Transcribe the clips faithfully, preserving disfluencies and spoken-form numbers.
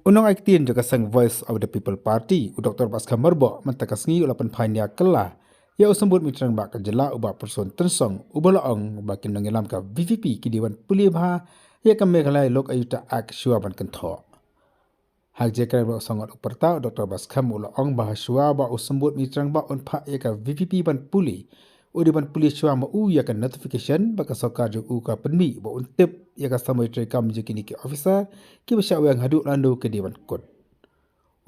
U nongai ktien jong ka seng Voice of the People Party, u Doktor Batskhem Myrboh, mynta ka sngi u la pynphai nia kylla ïa u Symbud Myntri Rangbah ka jylla, u Bah Prestone Tynsong, uba la ong ba ki nongïalam ka V P P ki dei ban pule bha ïa ka Meghalaya Lok Ayuktah Act shuwa ban kynthoh. Ha ka jingkren bad u Sangot u Pyrta, u Doktor Batskhem u la ong ba shuwa ba u Symbud Myntri Rangbah un phah ïa ka V P P ban pule, u dei ban pule shuwa ma u ïa ka notification ba ka sorkar jong u ka pynmih, ba un tip ïa ka samoi treikam jong kine ki officer kiba shah weng haduh lano ki dei ban kut.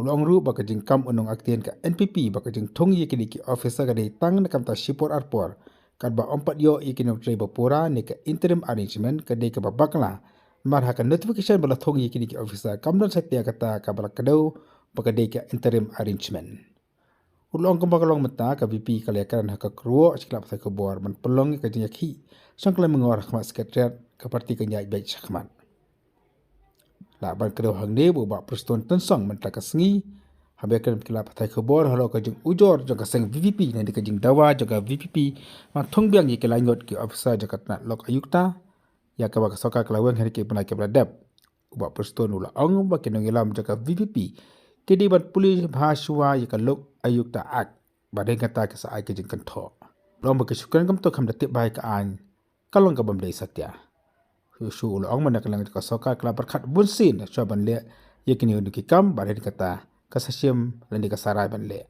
U la ong ruh ba ka jingkam u nongai ktien ka N P P ba ka jingthung ïa kine ki officer ka dei tang na ka bynta shipor arpor, katba ym pat ïoh ïa ki nongtrei ba pura ne ka interim arrangement, ka dei kaba bakla. Namar ha ka notification ba la thung ïa kine ki officer kam don satia kata kaba la kdew ba ka dei ka interim arrangement. U la ong kumba ka long mynta, ka V P P ka la ïakren ha ka kyrwoh sha ki lad pathai khubor ban pynlong ïa ka jingïakhih shong kylleng myngor ha khmat Secretariat ka party, ka ñiah beit shakhmat. Lah ban kdew hangne ba u Bah Prestone Tynsong mynta ka sngi haba ïakren bad ki lad pathai khubor halor ka jingujor jong ka seng V P P ne ka jingdawa jong ka V P P ban thung biang ïa ki laingut ki officer jong ka tnat Lok Ayuktah, ïa kaba ka sorkar ka la weng ha ki bnai kiba la dep. U Bah Prestone u la ong ba ki nongïalam jong ka V P P ki dei ban pule bha shuwa ïa ka Lok Ayuktah Act, ba hadien kata ki sa ai ka jingkynthoh. U la ong ba ki shu kren kumto, kam da tip bha ïa ka aiñ, ka long ka bym dei satia. Shuh shuh u la ong ba na ka liang jong ka sorkar ka la pyrkhat bunsien shuwa ban leh ïa kine ki kam, ba hadien kata ka sa shim lane ka sa rai ban leh.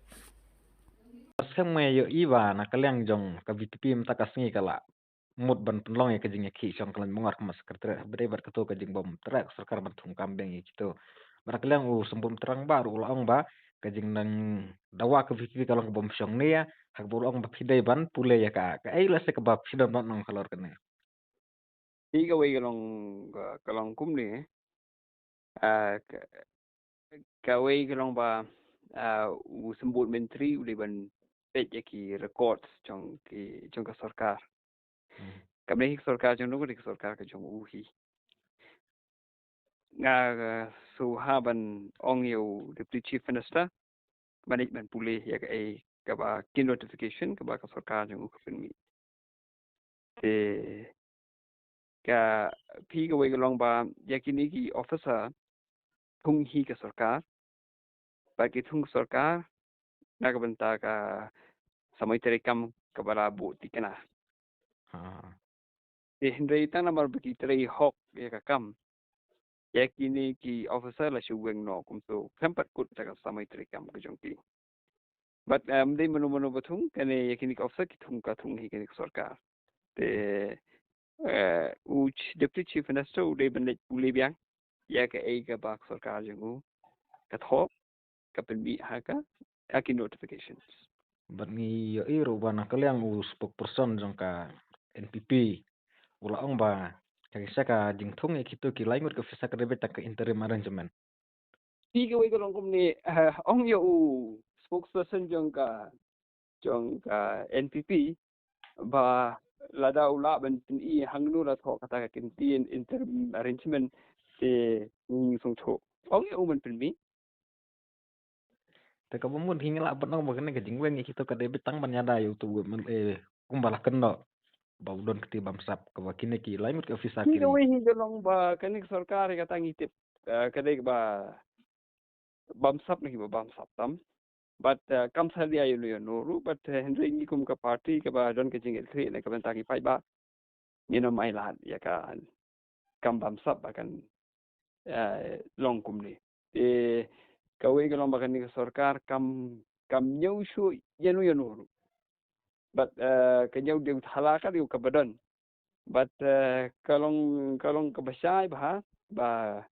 Skhem nga ïohi ba na ka liang jong ka V P P mynta ka sngi ka la mut ban pynlong ïa ka jingïakhih shong kylleng myngor ha khmat Secretariat, haba dei bad kato ka jingbym treh ka sorkar ban thung kam biang ïa kito. Bad na ka liang u Symbud Myntri Rangbah ruh u la ong ba ka jingnang dawa ka V P P ka long ka bym shong ne ïa, ha kaba u la ong ba phi dei ban pule ïa ka, kaei lehse kaba phi don ban ong halor kane? Hi kawei ka long, ka, ka long kumne. Ah, ka, kawei ka long ba, ah, u Symbud Myntri u dei ban peit ïa ki records jong ki, jong ka sorkar. Hmm. Kam dei hi ka sorkar jong no, ka dei ka sorkar ka jong u hi. Nga, ah, sngewbha ban ong ïa u Deputy Chief Minister ban leit ban pule ïa kaei kaba ki notification kaba ka sorkar jong u ka pynmih. Te ka, phi, kawei ka long ba ïa kine ki officer thung hi ka sorkar, ba ki thung ka sorkar na ka bynta ka samoi treikam kaba la buh thikna. Ha. Te hynrei tang namar ba ki trei hok ïa ka kam, ïa kine ki officer la shu weng noh kumto, khlem pat kut da ka samoi treikam ka jong ki. Bad, eh, ym dei mano mano ba thung, kane ïa kine ki officer ki thung, ka thung hi kane ka sorkar. Te, eh, u ch-, Deputy Chief Minister u dei ban leit pule biang ïa kaei kaba ka sorkar jong u ka thoh, ka pynmih ha ka, ha ki notifications. Bad ngi ïohi ruh ba na ka liang u spokesperson jong ka N P P u la ong ba ka, ka jingthung ïa kito ki laingut ki officer ka dei beit tang ka interim arrangement. Te kawei ka long kumne, eh, ong ïa u spokesperson jong ka, jong ka N P P ba lada u lah ban pyni hangno la thoh kata ka kyntien interim arrangement, te ngi sngewthuh. Ong ïa u ban pynmih. Te kaba mut hi ngi lah ban ong ba kane ka jingweng ïa kito ka dei beit tang ban ïada ïa uto u M L A kumba la kynnoh ba u don kti bamsap, kaba kine ki laingut ki officer ki. Hi kawei hi ka long ba kane ka sorkar ïa kata ngi tip, eh, ka dei kaba bamsap ne kiba bamsap tam. Bad, eh, kam salia ïano ïano ruh, bad, eh, hynrei ngi kum ka party kaba don ka jingïakhih na ka bynta ki paidbah, ngin ym ailad ïa ka kam bamsap ba kan, eh, long kumne. Te kawei ka long ba kane ka sorkar kam, kam ñiew shuh ïano ïano ruh. Bad, eh, ka ñiew dewthala ka dei kaba don. Bad, eh, ka long, ka long kaba shai bha ba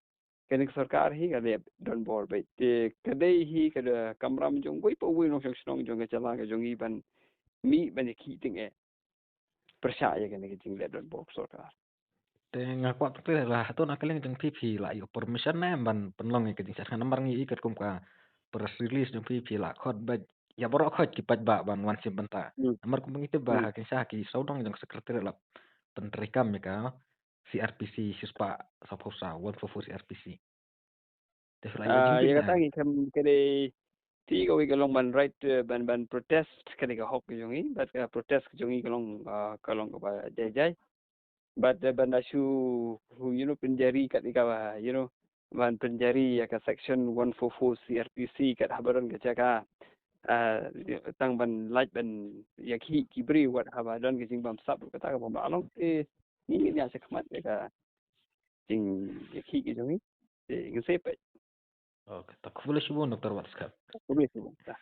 kane ka sorkar hi ka dei donbor beit. Te ka dei hi ka dei kamram jong uwei pa uwei u nongshong shnong jong ka jylla ka jong ngi ban mih ban ïakhih tyngeh pyrshah ïa kane ka jingleh donbor ka sorkar. Te nga kwah pynthikna, hato na ka liang jong phi, phi la ïoh permission ne em ban pynlong ïa ka jingshah shnong, namar ngi ïohi katkum ka press release jong phi, phi la khot beit ïa baroh khoit ki paidbah ban wan shim bynta. Hmm. Namar kumba ngi tip ba, hmm, ha ki sha ki sawdong jong ka Secretariat la pyntreikam ïa ka C R P C shispah sawphew saw, one four four C RPC. Te phi la ïoh, ah, jingtip ïa kata ne? Ngi khlem, ka dei, te kawei ka long ban right, eh, ban, ban protest, kane ka hok ka jong ngi, bad ka protest ka jong ngi ka long, ah, ka long kaba jai jai. Bad, eh, ban da shu, you know, pynjari kat ïa kaba, you know, ban pynjari ïa ka section one four four C R P C kat haba don ka jaka, ah, tang ban lait ban ïakhih ki briew wat haba don ka jingbamsap, kata ka bym lah long te ngi ngin ïa sha khmat ïa ka jingïakhih ki jong ngi. Te ngin sa peit. Okay, ta khublei shibun Doctor Batskap. Khublei shibun. Ta.